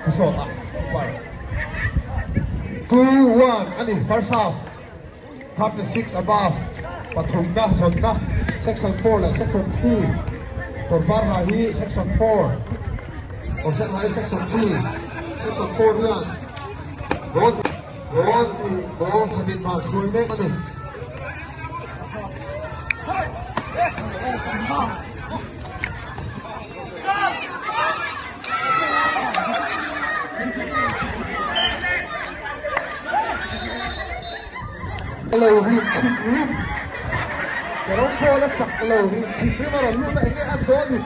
Pu Sawta keeper. 2-1 a ni first half. 36 above pathumna zawnna section 4 leh section 3 kawr var ha hi section 4 kawr sen ha hi section 3 section 4 hian goal goal hnih goal khatin hman hruai mek a ni. Lo rim thim rim ka rawng pawn a chak lo rim thim rim a rawn lut a enge an dawn ni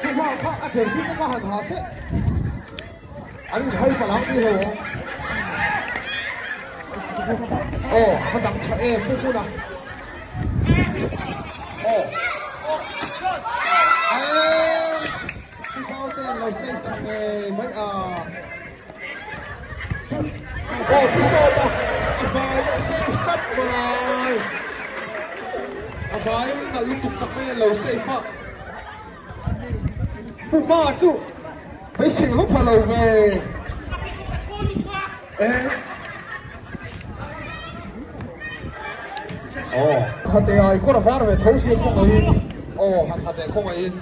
chu hma kha a jersey te kha han ha se an in hai palh ang tih ho awm aw a dang tha em pu hmun a aw Pu Zau te an lo save tha ngei mai a. Aw Pu Sawta a vai a save tlat mai. A vaiin nalh lutuk tak mai an lo save a. Pu Hma chu beisei va pha lo ve. Eh. Aw Hate ai kawr a var ve tho sia khawngaihin. Aw han hate khawngaihin.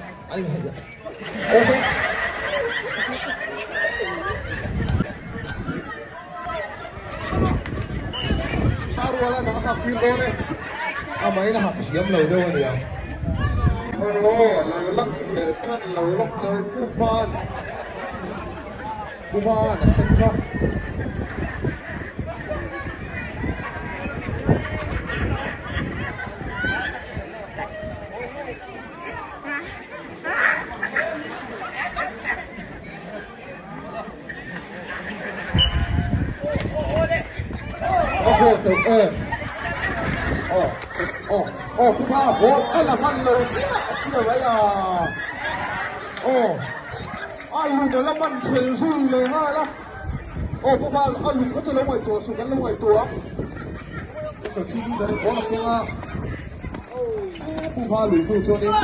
A ruala nang hak tir dawn e, a main a hak thiam lo deuh a nia. Aw lo lak leh tan lo lawk lo Pu Hman, Pu Hman a sen kha. A haw teuh em? Aw, aw, aw, pu pa ball a la hman lo chiah chiah mai a. Aw, a lung a la man thel zui leh nghal a. Aw, pu pa a lung kha chu lo ngaihtuah suh kan lo ngaihtuah. Ball a keng a. Pu hma lui hnu chuanin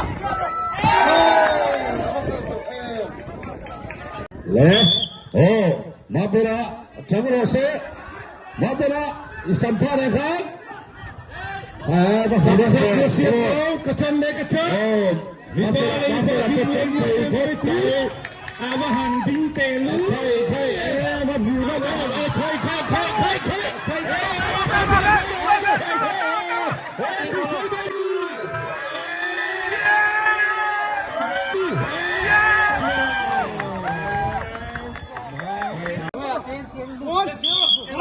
Le aw Mabela chang rawh se Mabela i sam tha reng khan Ka chan le ka chan Mabela ka chan thei khawp mai A va han ding teh lu Khai khai e va hmu lo e khai khai khai khai khai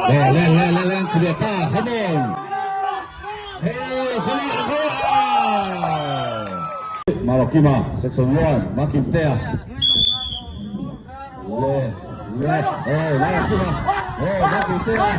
Le le le le le come on. Hey, come on, come on. Marokima, section 1, Makimtea. Le le oh Marokima, oh Makimtea.